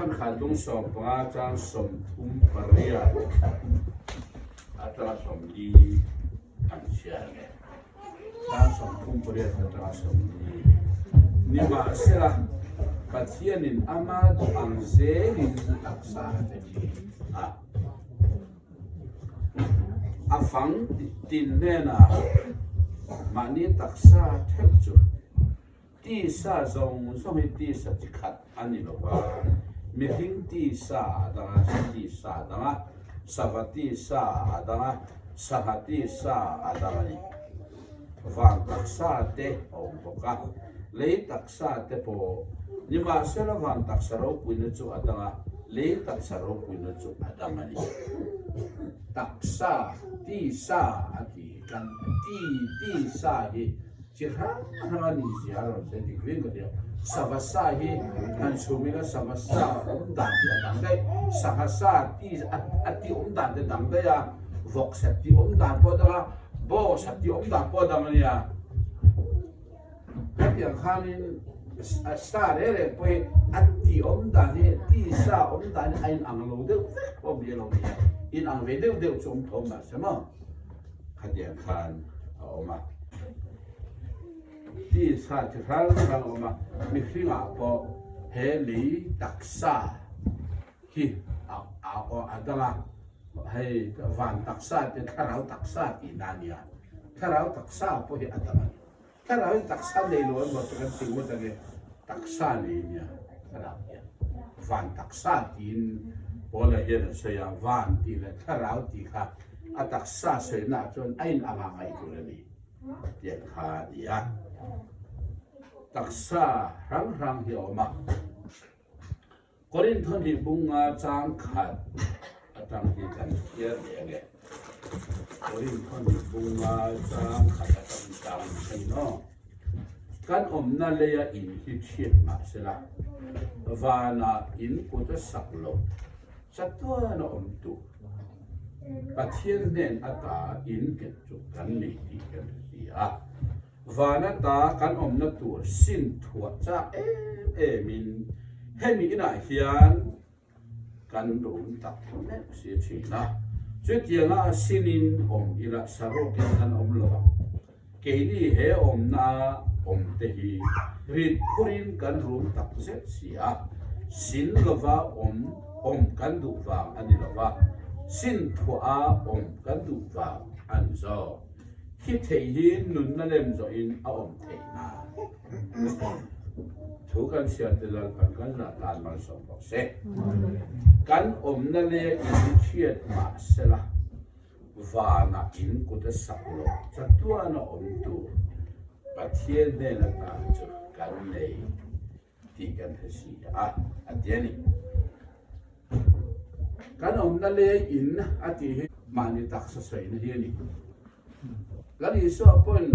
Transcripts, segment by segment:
Thawnkhat lung 15 chang 38 atanga 40 an chhiar nge. Chang 38 atanga 40. Nimahsela, Pathianin ama duh ang zelin taksa a pe thin a. A fang tin hnenah mahni taksa theuh chu Tisa zawng zawng hi tisa chi khat a ni lo va, mihring tisa a dang a, sa tisa a dang a, sava tisa a dang a, sangha tisa a dang a ni. Van taksa te a awm bawk a, lei taksa te pawh nimahsela van taksa ropuina chu a dang a, lei taksa ropuina chu a dang a ni. Taksa, tisa a ti kan ti tisa hi. Chi hrang hrang a ni zia a rawn sawi dik viau ka ti a. Sava sa hi han chhum ila sava sa awm dan hi a dang daih, sangha sa ti a ti awm dan te a dang daih a, vawk sa ti awm dan pawh a dang a, baw sa ti awm dan pawh a dang a nia. Hetiang khanin sa reng reng pawh hi a ti awm dan hi ti sa awm dan hi a inang lo deuh vek pawh mi a lo ni a, inang ve deuh deuh chu awm tho mahse maw. Khatiang khan a awm a. Tisa chi hrang hrang a awm a, mihringah pawh he lei taksa hi a dang a, hei van taksa te thlarau taksa tihna a nia, thlarau taksa pawh hi a dang a ni. Thlarau in taksa nei lo emaw chu kan ti ngawt ange, taksa nei nia thlarau hian van taksa tiin Paula hian a sawi a, van tih leh thlarau tih kha a taksa sawina ah chuan a in anga ngaih tur a ni tih ang kha a ni a. Taksa hrang hrang hi a awm a. Korinth hnih bunga chang khat atang hi kan chhiar leh ange. Korinth hnih bunga chang khat atang chang a ni maw? Kan awmna leia in hi chhiat mahsela, vanah in kut a sak loh chatuan a awm tu. Pathian hnen ata in nghet chu kan nei tih kan hre si a. Van ata kan awmna tur sin thuah chak em em in hemi inah hian kan rum tak meuh si thin a. Chutianga a sinin awm ila saruakin kan awm lo ang. Keini he awmna awm te hi rit phurin kan rum tak zet si a, sin lova awm awm kan duh vang a ni lova, sin thuah a awm kan duh vang a ni zawk. Thi thei hi nunna lem zawhin a awm theih nan thu kan siam te Lalpan kan zah tan malsawm bawk se. Kan awmna leh in chhiat mah sela vanah in kut a sak loh chatuan a awm tur Pathian hnen atan chu kan nei. tih kan hre si a, a ti a ni. Kan awmna lei in a tih hi mahni taksa sawina hi a ni. Lal Isua pawn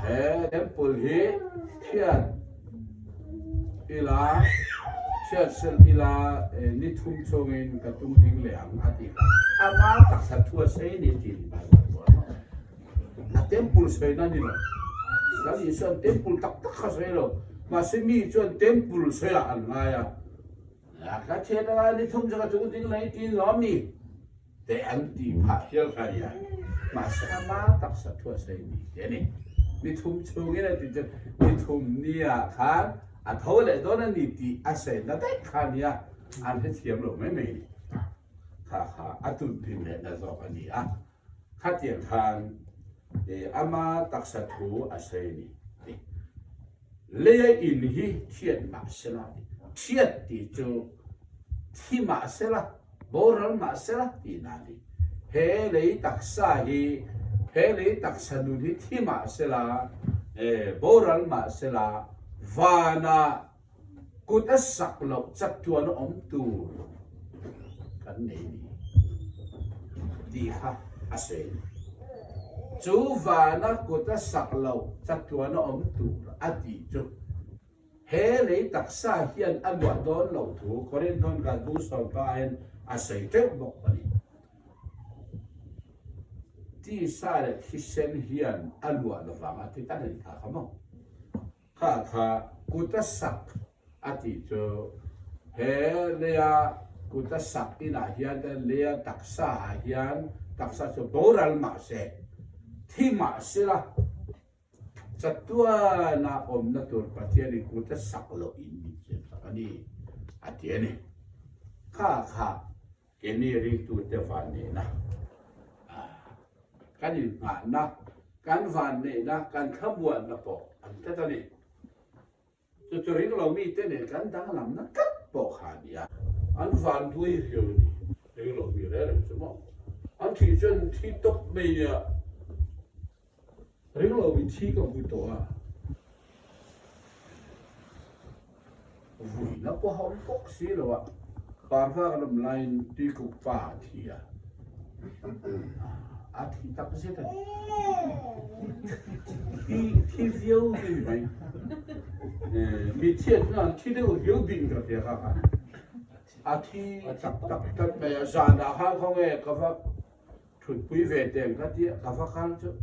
he temple hi thiat ila, thiat sel ila ni thum chungin ka tum ding leh ang a tih kha ama taksa thu a sei ni tih ni Bible chuan. A temple sawi na ni lo. Lal Isuan temple tak tak kha sawi lo. Mahse mi chuan temple sawi ah an ngai a. Ka thian anga ni thum chu ka chung ding lei tin lo mi te an ti phah hial kha nia. Mahse ama taksa thu a sawi ni te a ni. Ni thum chungin a ti chu ni thum ni ah khan a tho leh dawn a ni tih a sawi na daih kha nia. An hrethiam lo mai mai ni. Kha kha a tunpin leh na zawk a ni a. Khatiang khan ama taksa thu a sawi a ni ti. Leia in hi thiat mah sela ti. Thiat tih chu thi mah sela, boral mah sela tihna a ni. He lei taksa hi, he lei taksa nun hi thi mah sela, boral mah sela, vanah Kut a sak loh chatuan a awm tur kan nei ni tih kha a sawi a ni. Chu vana kut a sak loh chatuan a awm tur a tih chu he lei taksa hian a luah dawn loh thu Korinthon kalbu sawmpa hian a sawi teuh bawk a ni. Tisa leh thisen hian a luah lovang a ti tak a ni kha kha maw? Kha kha kut a sak a tih chu He leia kut a sak inah hian te leia taksa ah hian taksa chu boral mah se, thi mah sela chatuana awmna tur Pathianin kut a sak loh in min siam sak a ni a ti a ni. Kha kha Keini ringtute vanneihna, kan inngahna, kan vanneihna, kan thlamuanna pawh an tlat a ni. Chu chu ring lo mite nen kan danglamna tlat pawh kha a ni a. An vanduai riau a ni. Ring lo mi reng reng chu maw? An thih chuan thi tawp mai nia. Ring lo mi thi ka hmu tawh a. Vuina pawh a awm bawk si lo a. Parva kan awm laiin tuikuk pa a thi a. A thi tak zet a ni. Thi thi viau hi ni mai. Mi thiat chu an thi deuh viau bik ka hria kha kha. A thi tak tak tlat mai a. Zanah khan khawnge ka va thutpui ve teng ka tia ka va kal chu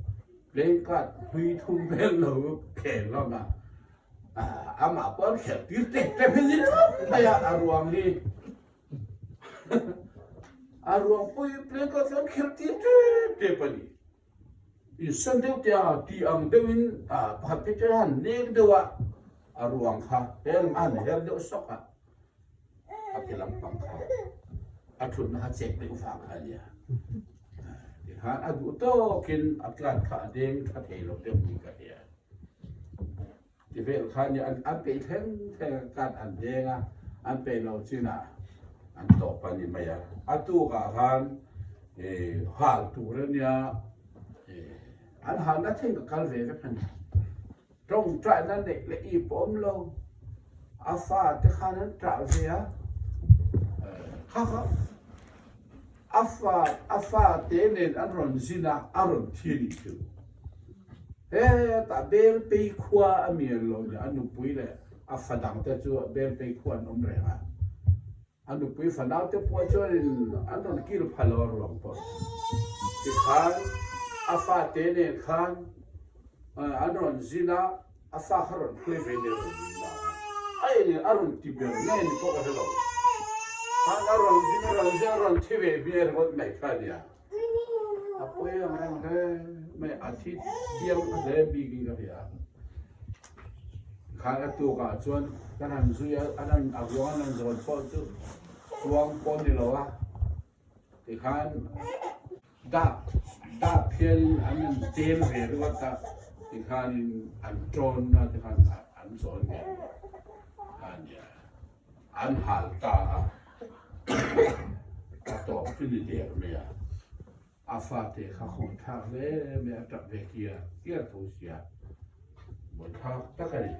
playing card hlui thum vel lo khel hlawm a. Amah pawh an khelh tir teh teh hi ni mai a, a ruang hi. A ruang pawh hi playing card chuan khelh tir tep tep a ni. Insan deuh te a tih ang deuhin pakhat phei chuan a han nek deuh a, a ruang kha he lam a han her deuh sawk a, a ke lampang kha a thutna kha chek deuh vang kha a nia. Tikhan a duh tawkin a tlat kha a deng tha thei lo deuh ni ka hria. Ti vel kha nia an peih thleng thleng a kat an deng a, an peih lo chinah an tawp a ni mai a. A tukah khan hal tur a nia, an halna thleng ka kal ve vek a ni. Tawngtaina neih leh i pawh awm lo, a fate khan an tah ve a, kha kha a fa a fate nen an rawn zin a, a rawn thi a nih chu. Hetah Belpei khua a mi an lo nia, a nupui leh a fa dangte chu Belpei khua an awm reng a. A nupui fanaute pawh chuanin an rawn kil pha lo a ruang pawh. Tikhan a fate nen khan an rawn zin a, a fa kha rawn hruai ve nen rawn zin ta a. A engin a rawn ti ber nge ni pawh ka hre lo. Khan a rawn zin a rawn zin a rawn thi ve ber ringawt mai kha a nia. A pawi ang reng hle mai, a thi chiang hle bik in ka hria. Khan a tuk ah chuan kan han zui a, an han a ruang an han zawn pawh chu chuang pawh ni lo a, tikhan dap dap hian an han tel ve ringawt a, tikhanin an tawn a tikhan an zawn ve a nia. An hal ta a, a tawp chu ni der mai a, a fate kha khawng thlak hle mai a, tap ve kiar kiar tho sia, buaithlak tak a ni.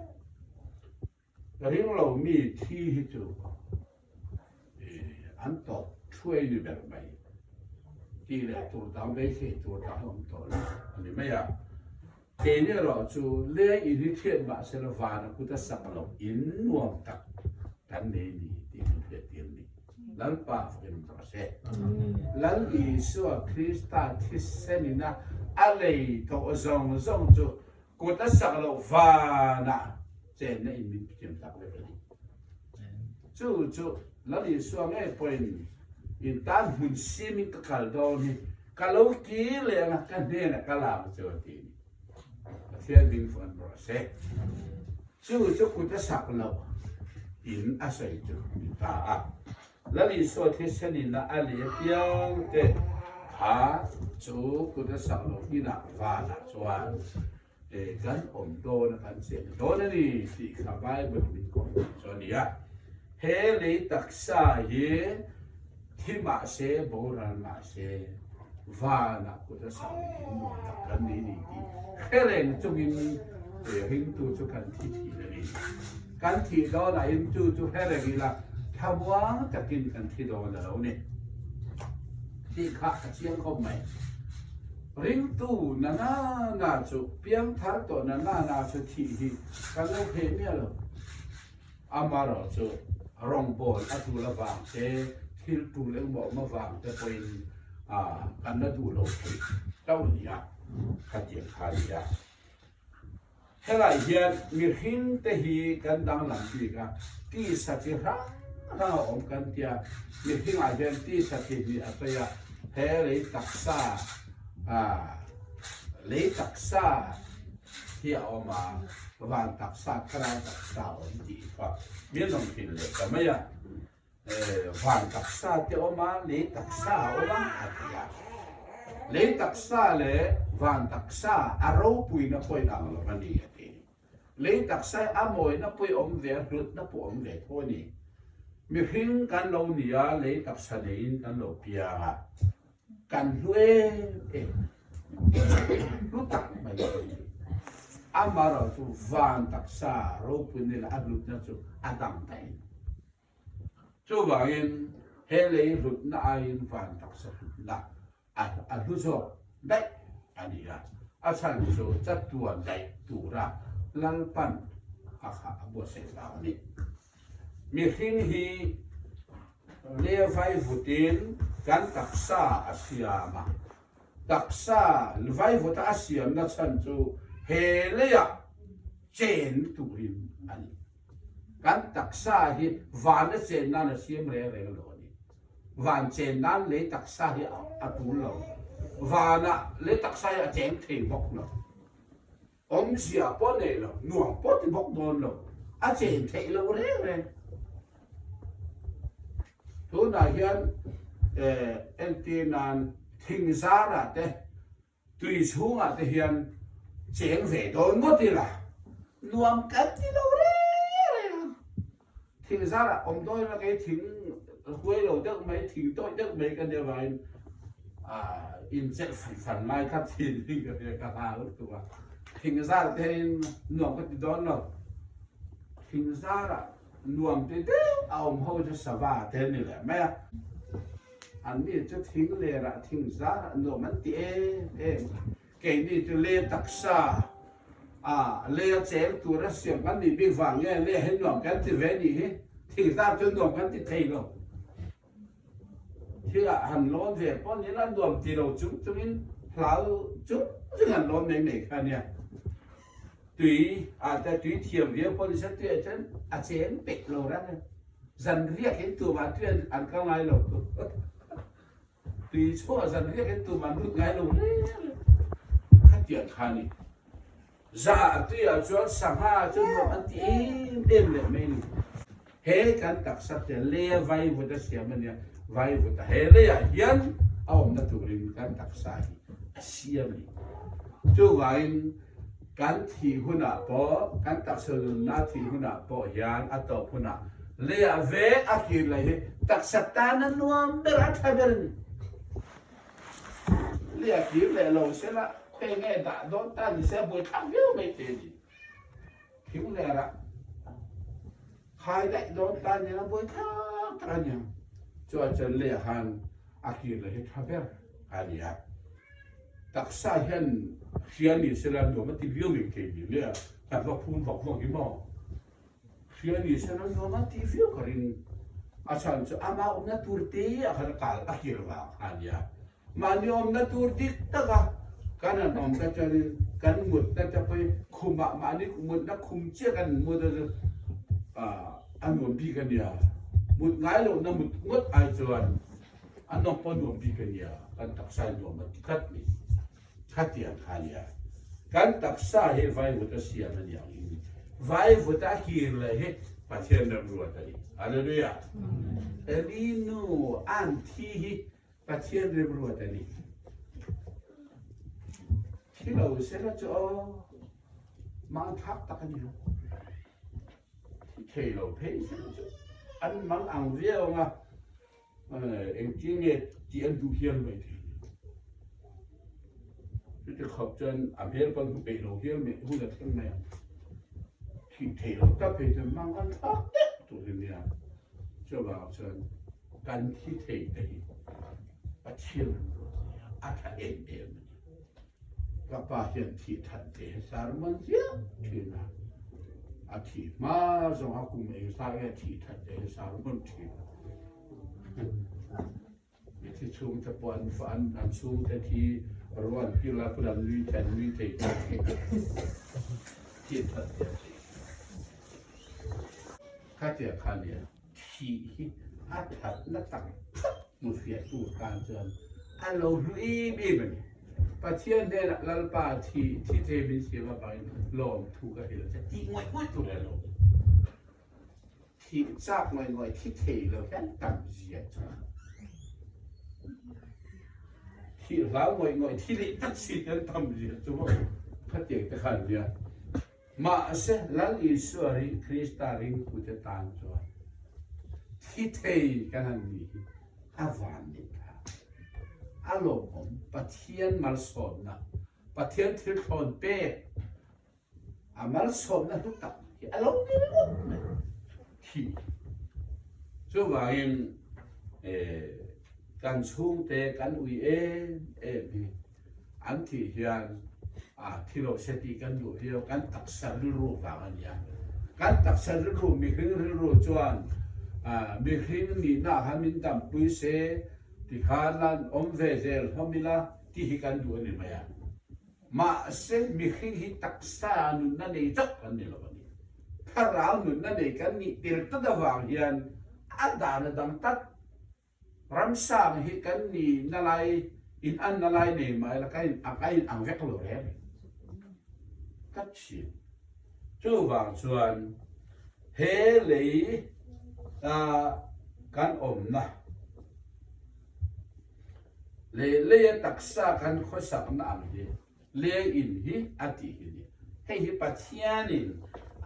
Ring lo mi thi hi chu an tawp thuai ni ber mai, tih leh tur dang beisei tur dang a awm tawh lo a ni mai a. Keini erawh chu leng in hi thiat mah sela van a kut a sak loh in nuam tak kan nei ni tih kan hriat tir a ni. Lalpa fakin awm rawh se. Lal Isua Krista thisen ina a lei tawh zawng zawng chu kut a sak loh vanah chenna in min thiam tak vek a ni. Chu chu Lal Isua ngei pawhin in tan hmun simin ka kal dawn hi Ka lo kir leh anga ka hnenah ka la ang chu a ti a ni. Pathian hming fawh an rawh se. Chu chu kut a sak loh in a sawi chu ni ta a. Lal Isua thisen in a a leh apiang te kha chu kut a sak loh inah vanah chuan kan awm dawn a kan cheng dawn a ni tih kha Bible min kawm tih chu a ni a. He lei taksa hi thi mah se, boral mah se, vanah kut a sak leh in nuam tak kan nei ni tih hre reng chungin ringtu chu kan thi thin a ni. Kan thih dawnah in chu chu hre reng ila thlamuang takin kan thi dawn a lo ni tih kha a chiang khawp mai. Ringtu na na na chu piangthar tawh na na na chu thih hi kan lo pheh miah lo. Amarawh chu rawngbawl a tul avang te, thil tul engmaw awm avang te pawhin kan la duh lo thei tauh a nia, khatiang kha a nia. Helai hian mihring te hi kan danglam bik a, tisa chi hrang. hrang a awm kan tia, mihringah hian tisa chi hnih a sawi a, he lei taksa lei taksa hi a awm a, van taksa thlarau taksa a awm tih kha min rawn hrilh leh ta mai a. Van taksa te awm a, lei taksa a awm a, a ti a. Lei taksa leh van taksa a ropuina pawh inang lo a ni, a ti. Lei taksa hi a mawina pawh i awm ve a, hlutna pawh a awm ve tho a ni. Mihring kan lo ni a, lei taksa neiin kan lo piang a, kan hlu em em, hlu tak mai a ni. Amaherawhchu van taksa ropuina leh a hlutna chu a dang daih a ni. Chuvangin he lei hlutna aiin van taksa hlutna a hlu zawk daih a ni a, a chhan chu chatuan daih tura Lalpan a kha a buatsaih vang a ni. Mihring hi levai vutin kan taksa a siam a, taksa lvaivuta a siamna chhan chu he leiah chen turin a ni. Kan taksa hi vana chen nan a siam reng reng lo a ni. Van chen nan lei taksa hi a tul lo. Vanah lei taksa hi a cheng thei bawk lo. Awmzia pawh nei lo, nuam pawh ti bawk dawn lo. A chen theih loh reng reng. Tunah hian entir nan thingzarah te Tui chhungah te hian cheng ve dawn ngawt ila nuam kan ti lo reng reng a. Thing zarah awm dawn ila kei thing huai lo deuh mai, thing tawih deuh mai ka nia vangin in chelh fan fan lai kha thin hi ka hria ka hlau lutuk a. Thing zar te hian nuam ka ti dawn lo. Thing zarah nuam ti deuh a awm ho chu sava te a ni leh mai a. Anni chu thing lerah thing zarah nuam an ti em em. Keini chu le taksa a le a cheng tur a siam kan nih bik vang nge le he nuam kan ti ve nih hi. Thing zar chu nuam kan ti thei lo. Thil ah han lawn ve pawh ni la nuam ti lo chung chungin hlau chung chung han lawn mai mai kha nia. Tui ah te tui thiam viau pawh ni se tui ah chuan a cheng peih lo reng a. Zanriak in tumah tui an kal ngai lo tu. Tui chhuah zanriak in tumah an lut ngai lo reng reng. Khatiang kha ni. Za a tui ah chuan sangha chu nuam an ti em em leh mai ni. He kan taksa te le vaivut a siam a nia, vaivut a he leiah hian a awmna turin kan taksa hi a siam a ni. Chuvangin Kan thih hunah pawh, kan taksa nunna thih hunah pawh hian a tawp hunah leiah ve a kir leh hi taksa tan a nuam ber, a tha ber a ni. Leiah kir leh lo sela khawi nge dah dawn ta ni se a buaithlak viau mai thei a ni. Thing lerah khai daih dawn ta nen a buaithlak tak a niang. Chuan chuan leiah khan a kir leh hi tha ber a ni a. Taksa hian hria ni sela nuam a ti viau mai thei ni le a, kan va phum vak vak hi maw? Hria ni sela nuam a ti viau ka ring. A chhan chu ama awmna tur te ah khan a kal a kir vang kha a nia. Mahni awmna tur dik taka kan han awm ta chuanin kan mutna te pawh hi khumah mahni mutna khum chiah kan mut a chu a nuam bik a nia. Mut ngai lohna mut ngawt ai chuan A nawp a nuam bik a nia, kan taksa hi nuam a ti tlat mai. Khatiang kha a nia. Kan taksa hi vaivut a siam a nih angin vaivut a kir leh hi Pathian remruat a ni. Hallelujah! Eli nu an thi hi Pathian remruat a ni. Thi lo sela chu aw, mangthlak tak a ni lo. Thi thei lo phei sela chu an mang ang viau ang a. Engtin nge tih an duh hial mai thei ni. Chuti khawp chuan a hmel pawn hmu peih lo hial mai hun a thleng mai ang. Thih theih loh tak phei chuan mang an thlak deuh tur hi nia. Chuvang chuan kan thi thei te hi Pathian an ruat nia, a tha em em a ni. Ka pa hian thih that ve hi sermon ziah thin a, a thih hma zawng a kum eng zah nge thih that ve hi sermon thin a. Mithi chhungte pawh an an an chhungte thi rual pil a kut an nui thei an nui thei tawh thin thih that ve a thei. Khatia kha nia. Thih hi a thatna tak tak hmu fiahtu tan chuan a lo hlu em em a ni. Pathian hnenah Lalpa thi thi thei min siam avangin lawmthu ka hrilh che tih ngawih ngawih tur a lo ni. Thih chak ngawih ngawih thi thei lo hian tam zia chu thih hlau ngawih ngawih thi leh tak si te an tam zia chu maw khatiang te khan nia. Mahse, Lal Isua ri Krista ringtute tan chuan thi thei kan han ni hi a van ni thlak. A lawmawm Pathian malsawmna, Pathian thil thlawn pek a malsawmna hlu tak hi a lo ni ringawt mai thi. Chuvangin kan chhungte kan ui em em hi An thih hian a thi lo se tih kan duh viau, kan taksa rilru vang a nia. Kan taksa rilru, mihring rilru chuan mihring nihna ah khan min dampui se tikhan lan awm ve zel hlawm ila tih hi kan duh a ni mai a. Mahse mihring hi taksa nunna nei chauh kan ni lo a ni. Thlarau nunna nei kan nih tel tlat avang hian a dan a dang tlat. Ramsang hi kan ni na lai in an na lai nei mah ila ka in a in ang vek lo reng tlat thin. Chuvang chuan he lei kan awmna leh leia taksa kan khawsakna ang hi Leng in hi a tih hi ni. Hei hi Pathianin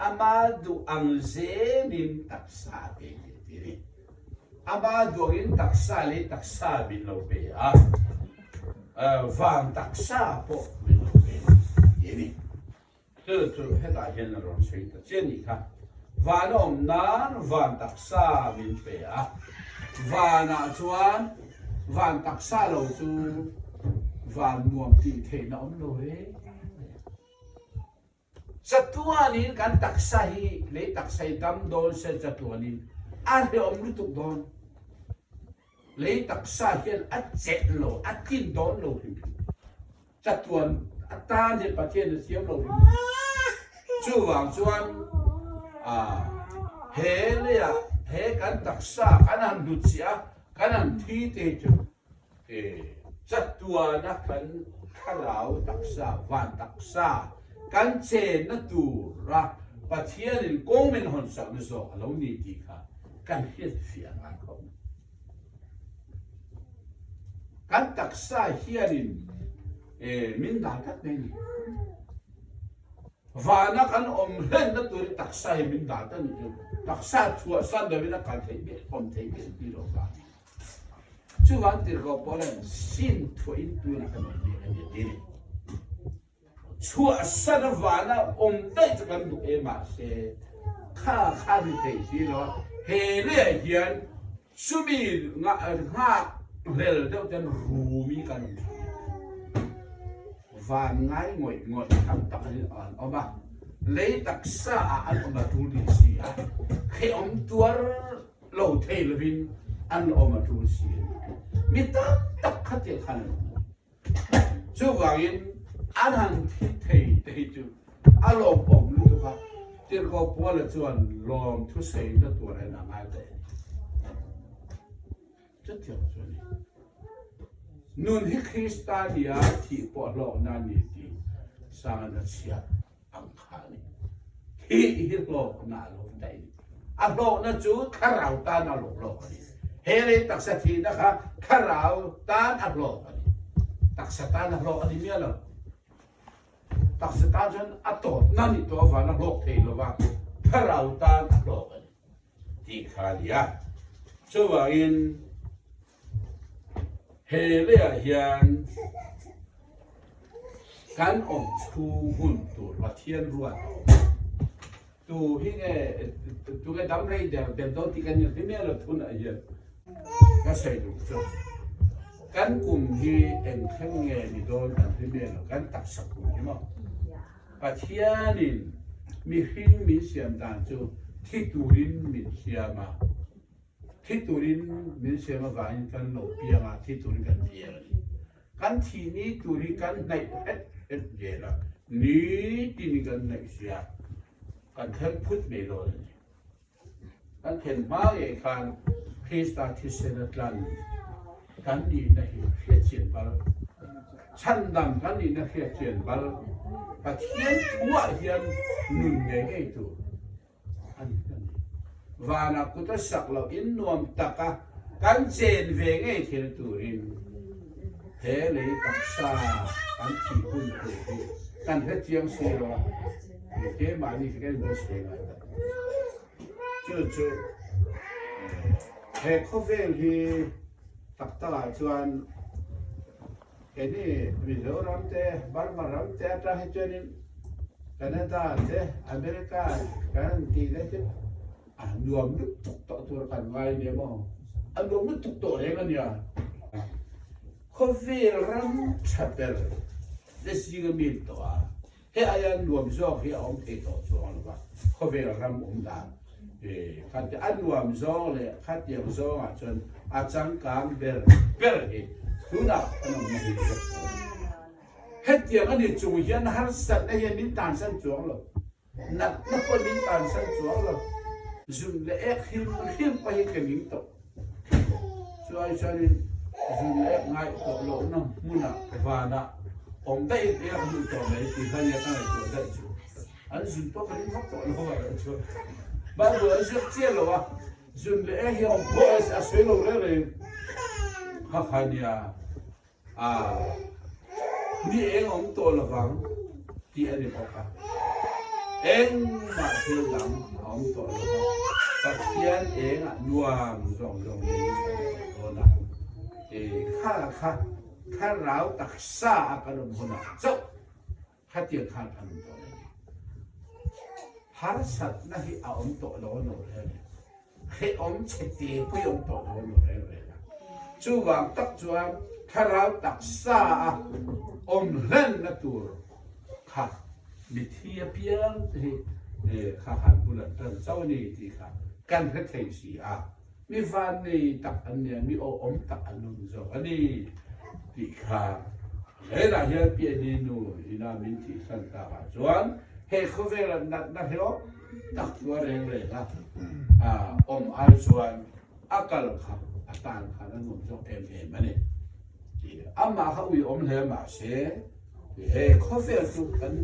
ama duh ang zelin taksa a pe tih a ti a ni. Ama duh angin taksa leh taksa min lo pe a, van taksa pawh min lo pe a ti a ni. Chu chu hetah hian a rawn sawi ta chiah nih kha. Van a awm nan van taksa min pe a, vanah chuan van taksa lo chu van nuam tih theihna awm lo reng mai a. Chatuanin kan taksa hi lei taksa hi dam dawn se chatuanin a hrehawm lutuk dawn. Lei taksa hian a chelh lo, a tlin dawn lo hrim hrim. Chatuan atan hian Pathian a siam lo hrim. Chuvang chuan he leiah he kan taksa kan han hlut chiah a, kan han thi te hi chu chatuana kan thlarau taksa, van taksa kan chenna tura Pathianin kawng min hawn sakna zawk a lo ni tih kha kan hriat fiah ngai khawp mai. Kan taksa hianin min dal tlat mai a ni. Vana kan awm hlenna turin taksa hi min dal tlat a ni chu. Taksa chhuahsan lovin a kal theih miah, awm theih miah ti lo vang. Chuvang tirhkoh pawl hian sin thuahin tunah kan awm mek a ni a ti a ni. Chhuahsan avana awm daih chu kan duh e mahse kha kha ni thei si lo a, he leiah hian chumi nghak hlel deuh ten rumi kan awm thin. Van ngai ngawih ngawih tam tak in an awm a, lei taksa ah an awm a tul ni si a, hrehawm tuar lo thei lovin an la awm a tul si a ni. Mi tam tak khatiang khan an awm a. Chuvangin an han thi thei te hi chu a lawmawm lutuk a, Tirhkoh Puala chuan lawm thusaina tur en a ngai ta e. Chutiang chu a ni. Nun hi Krista nia thih pawh hlawkna a ni tih Sanga'n a chhiat ang kha a ni. Thih hi hlawkna a lo daih a ni. A hlawkna chu thlarau tan a lawk lawk a ni. He lei taksa thihna kha thlarau tan a hlawk a ni. Taksa tan a hlawk a ni miah lo. Taksa tan chuan a tawpna nih tawh avang a hlawk thei lo va, thlarau tan a hlawk a ni tih kha a ni a. Chuvangin He leiah hian kan awm chhung hun tur Pathian ruat a awm a. Tu hi nge tu nge dam rei der der dawn tih kan inhre miah lo thunah hian ka sawi duh chu kan kum hi eng thleng nge ni dawn kan hre miah lo kan taksa kum hi maw Pathianin mihring min siam dan chu thi turin min siam a. Thi turin min siam avangin kan lo piang a, thi turin kan piang a ni. Kan thih ni tur hi kan hnaih hret hret zel a, nitin kan hnaih sia, kan thleng phut mai dawn a ni. Kan thlen hma ngei khan Krista thisen a tlan kan nihna hi hriatchian bal, chhandam kan nihna hriatchian bal, Pathian thuah hian nun ngei ngei tur a ni ka ni. Vanah kut a sak loh in nuam taka kan chen ve ngei thil turin he lei taksa kan thih hun tur hi kan hrechiang si lo a, keimahni hi kan inbuatsaih ngai tak. Chu chu he khawvel hi tak takah chuan keini Mizoram te, Burma ram te atang hi chuanin Canada te, America kan tih te chu a nuam lutuk tawh tur kan ngai nia maw? A nuam lutuk tawh reng a nia. Khawvel ram tha ber te zinga mi tawh a. He aia nuam zawk hi a awm thei tawh chuang lo va, khawvel ram awm dan kha te a nuam zawng leh khatiang zawngah chuan a changkang ber ber hi tunah kan awmna hi vek tawh a ni. Hetiang a ni chung hian harsatna hian min tansan chuang lo, natna pawh min tansan chuang lo, zun leh ek hrim hrim pawh hi ka ning tawh. Chuai chuanin zun leh ek ngaih tawh lohna hmunah vanah awm daih in ek hmuh tawh mai tih kha nia ka ngaihtuah daih chu. An zun pawh ka ring vak tawh lo a reh chuan. Bible an ziak chiah lo a, zun leh ek hi a awm pawh a sawi lo reng reng kha kha nia. A, ni eng awm tawh lovang tih a ni bawk a. Engmah thil dang a awm tawh lo va, Pathian engah nuam zawng zawng neiin kan awm dawn a. E, kha kha thlarau taksa a kan awm hunah chauh khatiang khan kan awm dawn a ni. Harsatna hi a awm tawh lo a nawr reng reng. Hrehawm chhe te pawh hi a awm tawh lo a nawr reng reng a. Chuvang tak chuan thlarau taksa a awm hlenna tur kha mithi apiang te hi kha han bul an tan chauh a ni tih kha kan hre thei si a. Mi vannei tak an nia, mi awhawm tak an awm zawk a ni tih kha Helah hian Piani nu ina min thihsan takah chuan he khawvela natna hlawm tak chu a reng reng a, awm ai chuan a kal kha a tan khan a nuam zawk em em a ni. Amah kha uiawm hle mahse he khawvel chu kan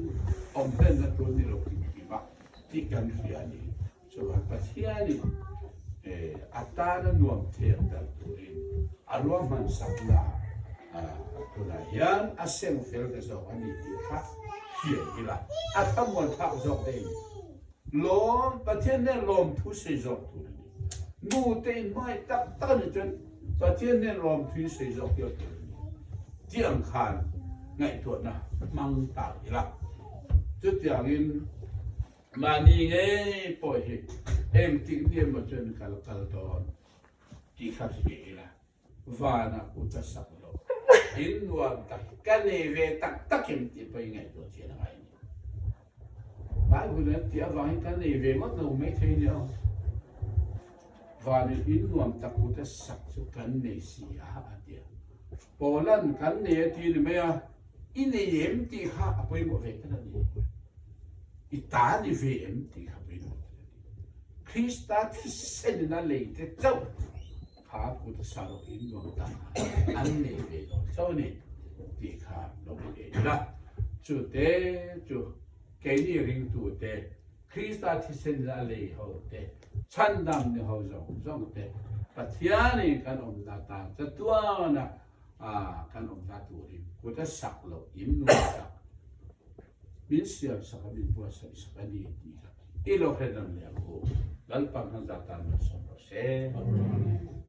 awm hlenna tur ni lo tih tih kan hria a ni. Chuan Pathianin a tana nuam thiam ber turin a ruahman sakna tunah hian a seng fel ta zawk a ni tih kha hriat ila a thlamuan thlak zawk daih a ni. Lawm, Pathian nen lawmthu sawi zawk tur a ni. Nu te inhmangaih tak tak a nih chuan Pathian nen lawmthu in sawi zawk hial tur a ni. Tih ang khan ngaihtuahna hmang ta ila. Chutiangin Mahni ngei pawh hi engtik ni emaw chuan ka la kal dawn tih kha hria ila, vanah kut a sak lo. In nuam tak ka nei ve tak tak em tih pawh i ngaihtuah chian a ngai a ni. Bible an tih avangin ka nei ve ngawt lo maithei nia aw. Vanin in nuam tak kut a sak chu kan nei si a a ti a. Poland kan nei a ti ni mai a, i nei em tih kha a pawimawh ve tlat a ni. I ta ni ve em tih kha pawimawh tlat a ni. Krista thisen in a lei te chauh kha kut a sa loh in nuam tak kha an nei ve dawn chauh a ni tih kha lo hmu ve ila. Chu te chu keini ringtu te Krista thisen in a lei ho te, chhandam ni ho zawng zawng te, Pathianin kan awmna tan chatuana kan awmna turin kut a sak loh in nuam tak min siam sak a min buatsaih sak a ni tih kha i lo hre dam leh ang u. Lalpa hmanzah tan malsawm rawh se.